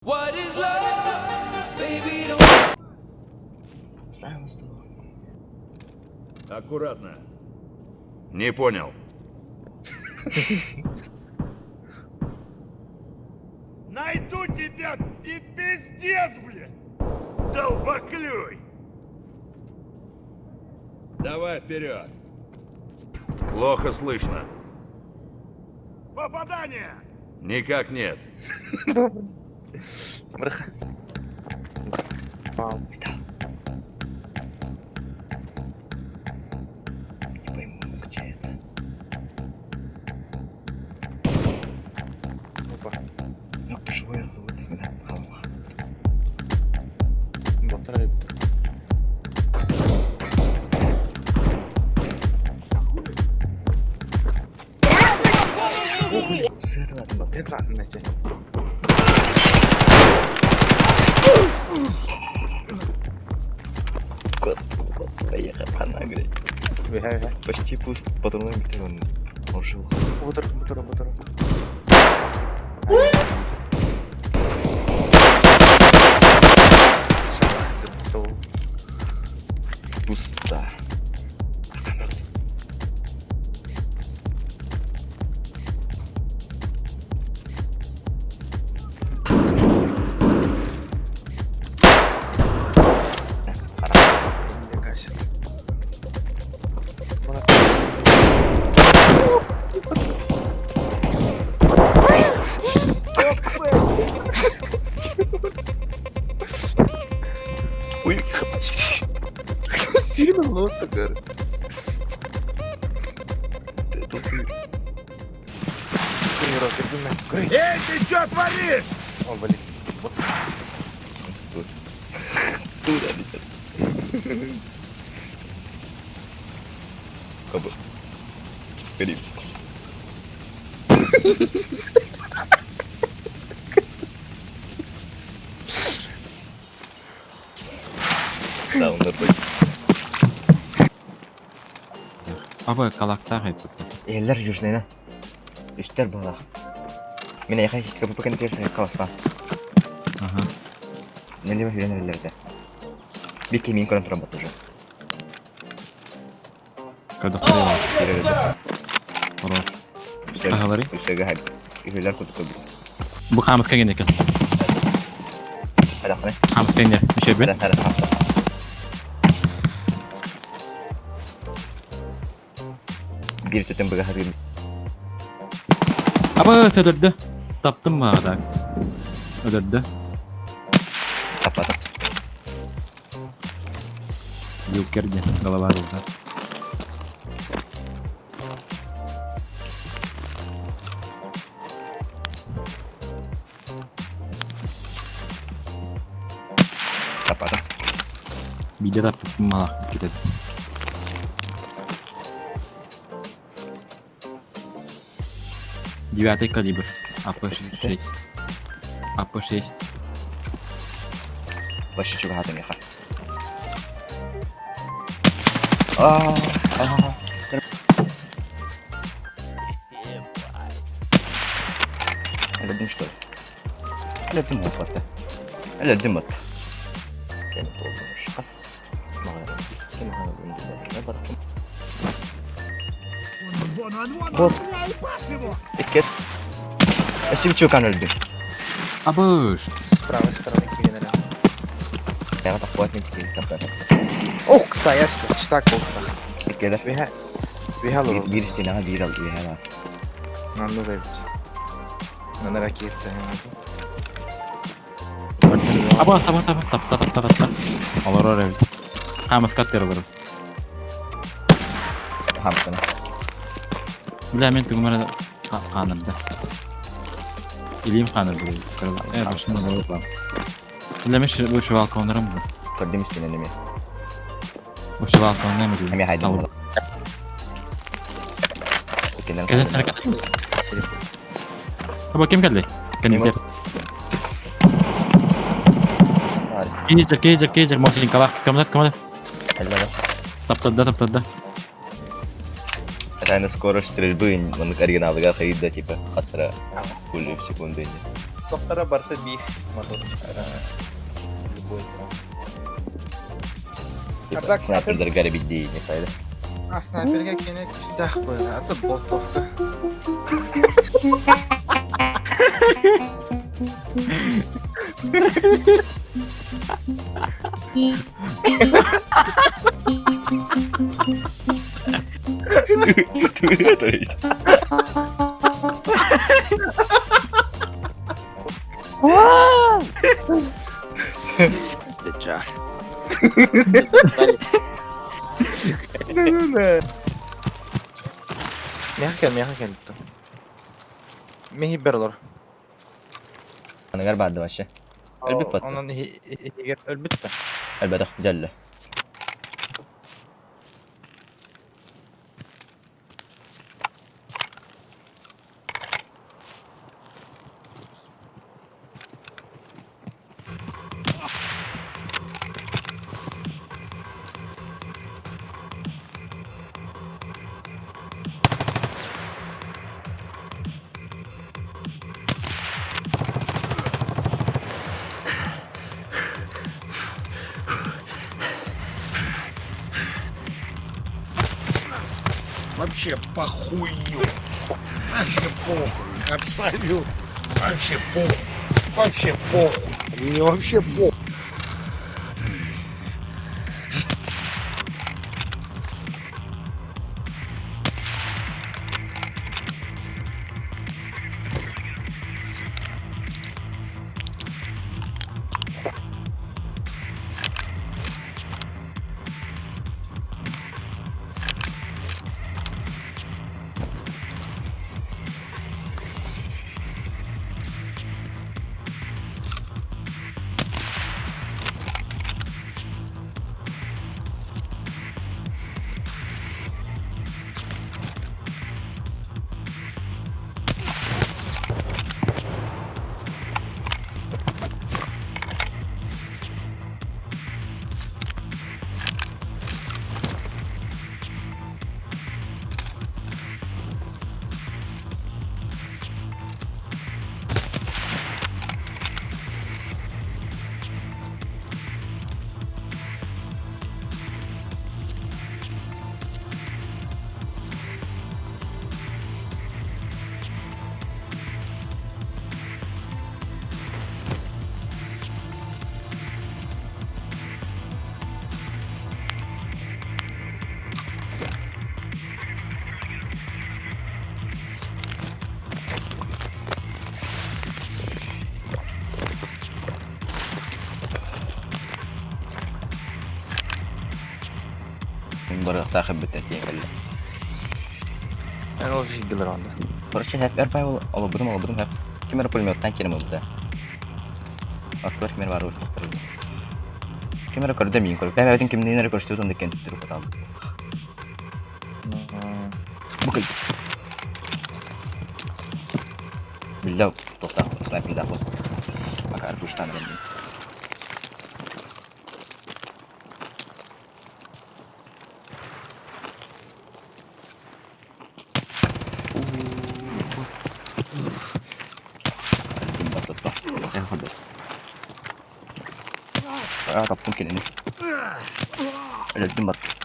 What is love? Baby, don't Аккуратно. Не понял. Найду тебя и пиздец, блядь! Долбоклюй! Давай вперед. Плохо слышно. Попадание! Никак нет. Не пойму, где это. Опа. Ну, кто живой зовут? Да, халва. Ботар эбит. Сырла, бат. Это ладно, найти. Кот, кот, поехал, она, говорит. Бега, бега. Почти пуст патронами, он, он жил. Ботар, ботар, ботар. Пусто. Меня гасит. Ой, Сильно много, говорю. Эй, ты чё творишь? О, блин. Тут. Туда летят. Кабы. Гриб. Да, он такой. Абы калактар айтты. Эллер южныйна. Үстер балах. Мен яхай КПП терсен қаласқа. Ага. Нелеме үйренерлерде. Бикки мен көрін тұрам уже. Когда хрена. Үйренеді. Хорош. А, говори. Үстерге хайп. Үйлер көтіп көбі. Бу хамыс кенген екен. Қайда қане? Хамыс кенген. Неше бен? Қайда қайда қаста. Bir түтін бұға хазір. Абы өдөрдү. Таптым мı так? Өдөрдү. Таппадым. Юкерди. Голова рулда. Таппадым. Биде таптым малах кетет. Девятый калибр. АП-6. АП-6. Вообще чуга хатым яха. Аа, аа. Өлдüm что ли? Өлдüm хоппатта. Өлдüm бат. Кем толдырмыш қас. Маған кем маған Вон он, вон он, Вот. бля, ебать его! Иккет. Өсім чукан өлдüm. Абыш! С правой стороны киринали. Яға тақпуат мен текелі таппа. Ох, кстати, читак болтах. Иккелер. Бега. Бега лору. Bir стенаға bir алды, бега бар. Нанду бэбит. Нана ракета. Аба, таба, таба, тапта, тапта, тапта. Олар ора бит. Хамыс каттер бар. Хамсына. Бля, мен түгімәрі қанырды. Илим қанырды. Э, башына болып. Бля, мен bu шивалка онарым бу. Көрдім стенаны мен. Bu шивалка онарым бу. Эме хайдым. Иккелер. Кәле сәркә. Аба кем келди? Кем деп? Кейджер, кейджер, кейджер, мошенникалар. Кымдас, кымдас. Таптады, таптады. Реально скорость стрельбы, он оригиналыга хайда, типа, хасра пули в секунду. Тохтара барыта биир мотор. Любой. Типа А так, снайпердарга эрэ биддии не А снайперга кини күүстээх быһыылаах, а то болтовка. Миэхэ кэл, миэхэ кэл Миһи бер олор. Аныгар баарды вообще. Өлбүт батта. Онон иһигэр өлбүт да. Өлбөтөх дьөллө. Вообще похую. Вообще похуй. Абсолютно. Вообще похуй. Вообще похуй. Мне вообще похуй. Мин барыахтаах эбит тиийэн кэллэ. Эн ол жиггилер онда. Короче, хэп эрбай ол олобутум олобутум хэп. Ким эрэ пулеметтан киирэн ылбыта. Аттылар ким эрэ баар ылбыттар. Ким эрэ көрдө миин көрбүт. Бэйэбитин кимниин эрэ көрсүбүт онно кэнтик турбут Бу кэлбит. Биллэ туохтаах снайпердаах Пока арбуштан дэнним. Таптым кинини. Өлөрдүм бат.